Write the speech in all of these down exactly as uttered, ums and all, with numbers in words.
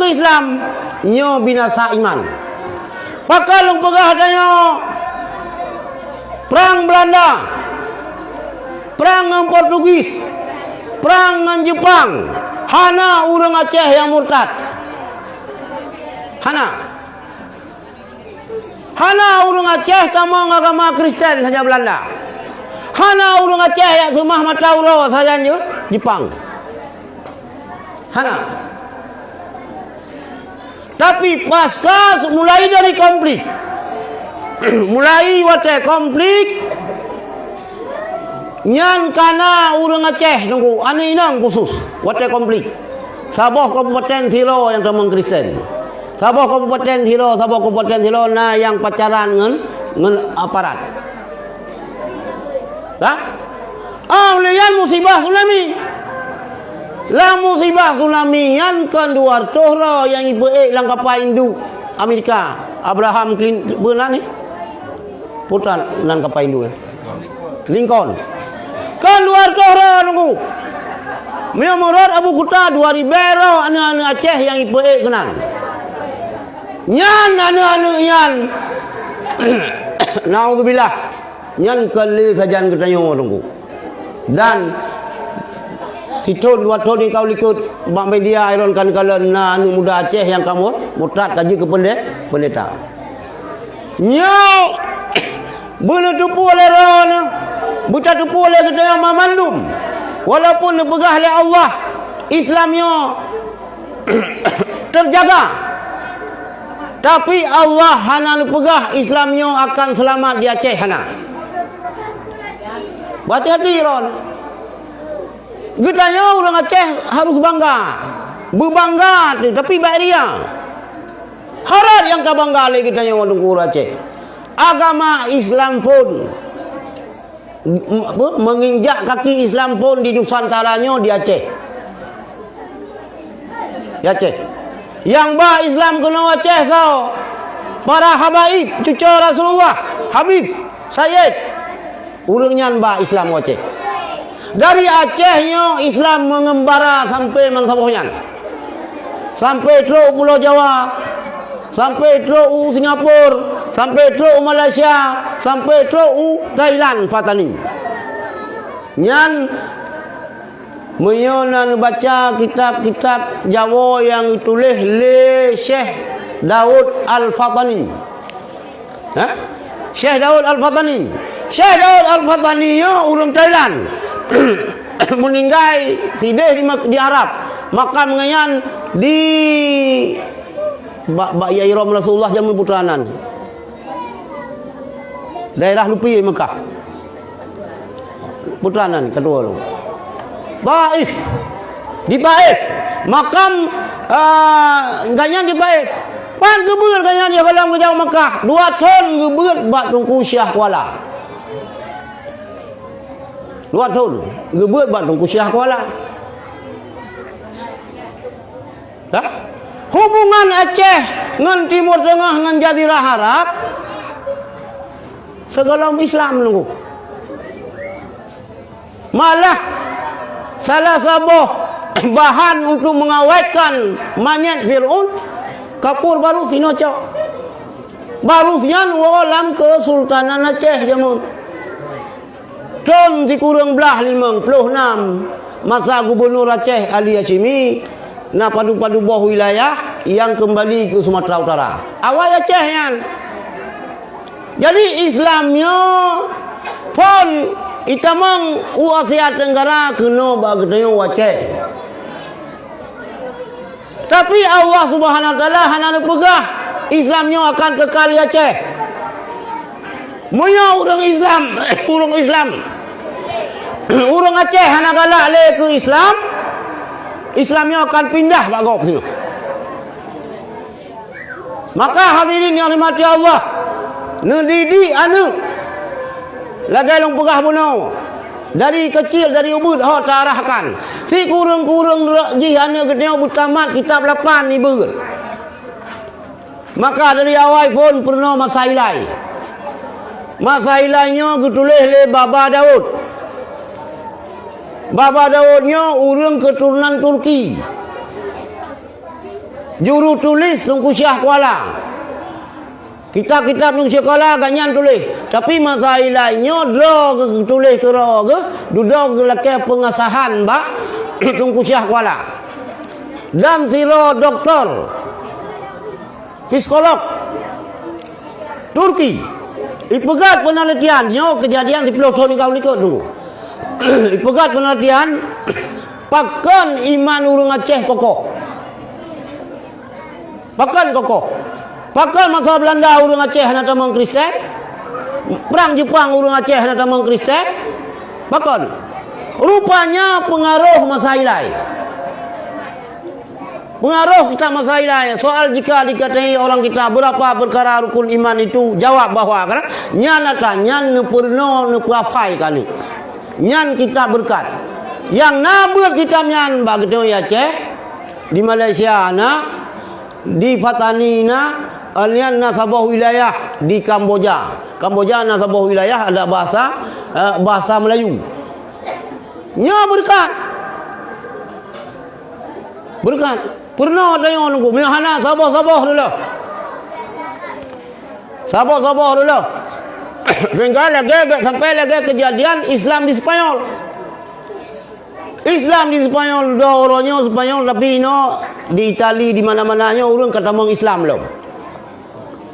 Islam, nyoe binasa iman. Pakon lôn peugah tanyoe, prang Belanda, prang ngon Portugis, prang ngon Jepang, hana ureuëng Aceh nyang murtad. Hana. Hana ureuëng Aceh tamong agama Kristen sajan Belanda. Hana ureuëng Aceh jak seumah mata uroe sajan Je-, Jepang. Hana. Tapi pasca mulai dari konflik, mulai watée konflik, nyan ka na ureuëng Aceh, Teungku, aneuk inong khusus, watée konflik. Saboh kabupaten sidroe nyang tamong Kristen. Saboh kabupaten sidroe, saboh kabupaten sidroe na nyang pacaran ngon, ngon aparat. Dah? Ah, lheueh nyan musibah tsunami. Lam musibah tsunami nyan kon dua reutôh droe nyang jipeuék lam kapa induk Amerika, Abraham Clin-, beu nan ni? Peue nan kapa induk nyan? Lincoln. Kon dua reutôh droe, Teungku. Meunyoe meurot Abu Kuta, dua ribée droe aneuk-aneuk Aceh nyang jipeuék keunan. Nyan aneuk-aneuk nyan, naudzubillah, nyan kon lé sajan geutanyoe, Teungku. Dan sithon dua thon nyang ka u likot, bak media Iron kan kalon na aneuk muda Aceh nyang ka mur-, murtad ka jeuet keu pende-, pendeta. Nyoe beuneuteupeu lé droeneuh, beutateupeue lé geutanyoe banmandum, walaupun neupeugah lé Allah Islam nyoe teujaga, tapi Allah hana neupeugah Islam nyoe akan seulamat di Aceh, hana. Beuhati-hati droeneuh. Geutanyoe ureuëng Aceh harus bangga. Beubangga tu, tapi bak ria. Harab nyang tabangga lé geutanyoe, Teungku, ureuëng Aceh. Agama Islam phon, m-, apa, menginjak kaki Islam phon di Nusantara nyoe di Aceh. Di Aceh. Nyang ba Islam keunoe Aceh soe? Para habaib, cucoe Rasulullah, Habib, Sayyid. Ureuëng nyan ba Islam u Aceh. Dari Aceh nyoe Islam meungeumbara sampai bansaboh nyan. Sampai trok u Pulo Jawa, sampai trok u Singapura, sampai trok u Malaysia, sampai trok u Thailand, Patani. Nyan meunyoe na neubaca kitab-kitab Jawoe nyang geutuléh lé Syekh Daud Al-Fatani. Ha? Syekh Daud Al-Fatani. Syekh Daud Al-Fatani nyoe ureuëng Thailand. Meuninggai sideh di Mek-, di Arab. Makam geuhnyan di bak, bak Yairôm Rasulullah jameun putra nan. Daerah Lupi, Mekah. Putra nan ketua tu. Taif. Di Taif. Makam, ah, geuhnyan di Taif. Pat geubeuet geuhnyan di gohlom geujak u Mekah. Dua thon geubeuet bak Teungku Syiah Kuala. Dua thon geubeuet bak Teungku Syiah Kuala. Hah? Hubungan Aceh ngon Timur Teungoh ngon Jazirah Arab sigohlom Islam, Teungku. Malah salah saboh bahan untuk mengawetkan manyét Fir'aun, kapur barô sinoe cok. Barô nyan woe lam Kesultanan Aceh jameun. Thon sikureueng blaih limong ploh nam, masa Gubunur Aceh Ali Hasyimi, na padub-padub boh wilayah nyang keumbali keu Sumatera Utara. Awai Aceh nyan. Jadi, Islam nyoe phon itamong u Asia Tenggara keunoe bak geutanyoe u Aceh. Tapi Allah Subhanahu wa Taala hana neupeugah Islam nyoe akan keukal di Aceh. Meunyoe ureuëng Islam, ureuëng Islam, ureuëng Aceh hana galak lé keu Islam, Islam nyoe akan pindah bak gob singoh. Maka hadirin yang dirahmati Allah, neudidik aneuëk lagée lôn peugah bunoe, dari keucil, dari ubit ho taarahkan. Sikureueng-kureueng jih aneuëk geutanyoe beutamat kitab lapan ibeut. Maka dari awai phon peurunoe masa ilai. Masa ilai nyoe geutuléh lé Baba Daud. Baba Daud nyoe ureuëng keuturonan Turki. Jurutuléh Teungku Syah Kuala. Kitab-kitab Teungku Syah Kuala gobnyan tuléh. Tapi masa ilai nyoe droe geutuléh keudroe geuh, dudoe geulakée peungesahan bak Teungku Syah Kuala. Dan sidroe doktor, psikolog Turki, ipeugét peunalitian, nyoe keujadian siplôh thon ka likot tu. Ipeugét peunalitian, pakon iman ureuëng Aceh kokoh. Pakon kokoh? Pakon masa Beulanda ureuëng Aceh hana tamong Kristen? Prang Jeupang ureuëng Aceh hana tamong Kristen? Pakon? Rupanya peungaroh masa ilai. Peungaroh kitab masa ilai. Soal jika dikatai orang kita berapa perkara rukun iman itu, jawab bahwa kan nyan ata nyan neupeurunoe neupeuapai kali. Nyan kitab beureukat. Nyang na beuet kitab nyan bak geutanyoe di Aceh, di Malaysia na, di Patani na, nyan na saboh wilayah di Kamboja. Kamboja na saboh wilayah ada bahasa, eh, bahasa Melayu. Nyoe beureukat. Beureukat. Peurunoe tanyoe nunggu. Meunyoe hana saboh-saboh dulu. Saboh-saboh dulu. Sehingga lagée sampai lagée keujadian Islam di Spanyol. Islam di Spanyol, dua uroe nyoe Spanyol, tapi inoe di Itali, di mana-mana nyoe ureuëng ka tamong Islam lom.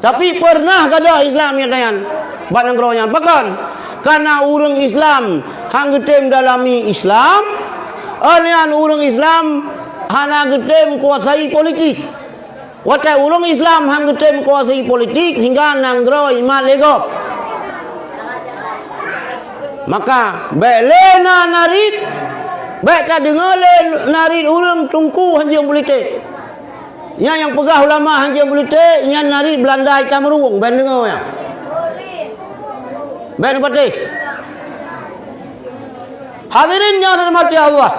Tapi pernah gadôh Islam nyang nyan bak nanggroe nyan. Pakon? Karena ureuëng Islam hana geutem dalami Islam, nyan ureuëng Islam hana geutem kuasai politik. Watée ureuëng Islam hana geutem kuasai politik, sehingga nanggroe imat lé gob. Maka bék lé na narit, bék tadeungoe lé narit ureuëng teungku hanjeuet politik. Nyan nyang peugah ulama hanjeuet politik, nyan narit Beulanda itam ruweueng, bék deungoe nyan. Bék neupatéh. Hadirin nyang dirahmati Allah.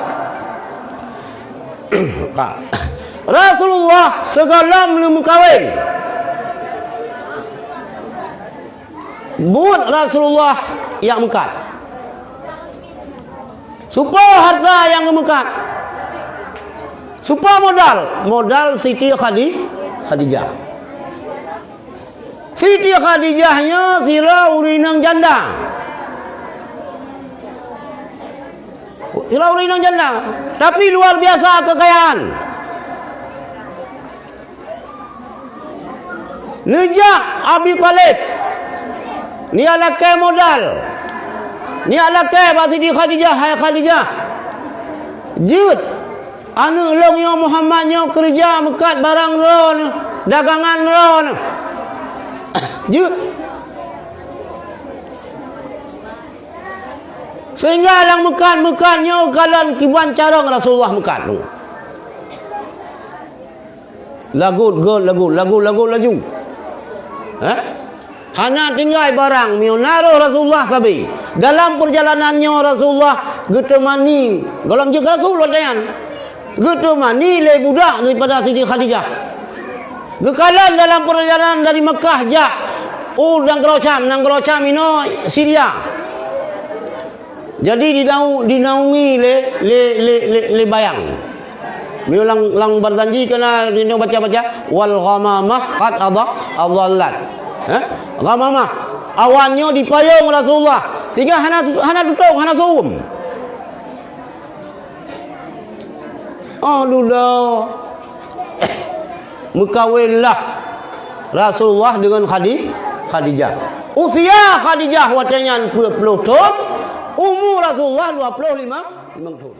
Rasulullah sigohlom lé meukawen. Buet Rasulullah nyang meukat. Soe po hareuta nyang geumeukat? Soe po modal? Modal Siti Khadi-, Khadijah. Siti Khadijah nyoe sidroe ureuëng inong janda. Sidroe ureuëng inong janda, tapi luar biasa keukayaan. Neujak Abi Thalib, neujak lakée modal, neujak lakée bak Siti Khadijah, "Hai Khadijah, jeuet aneuëk lôn nyoe Muhammad nyoe keureuja meukat barang droeneuh, dagangan droeneuh." Jeuet. Sehingga lam meukat-meukat nyoe kalon kiban carông Rasulullah meukat tu. Lagut, got, lagut, lagut, lagut laju. Hah? Hana tinggai barang, meunyoe na roh Rasulullah sabe. Dalam peurjalanan nyoe Rasulullah geuteumani, gohlom jeuet keu Rasul watée nyan. Geuteumani lé budak daripada Siti Khadijah. Geukalon dalam peurjalanan dari Meukah jak u nanggroe Syam, nanggroe Syam inoe Syria. Jadi dinau-, dinaungi lé, lé, lé, lé, lé bayang. Meunyoe lam, lam Barzanji keunan dinoe baca-baca, "Wal ghamamah qad adha-, adhallat." Hah? Ghamamah. Awan nyoe dipayông Rasulullah. Sehingga hana, hana tutông, hana suum. Oh, dudoe. Meukawenlah Rasulullah deungon Khadi-, Khadijah. Usia Khadijah watée nyan peuet ploh thon, umu Rasulullah dua ploh limong, limong thon.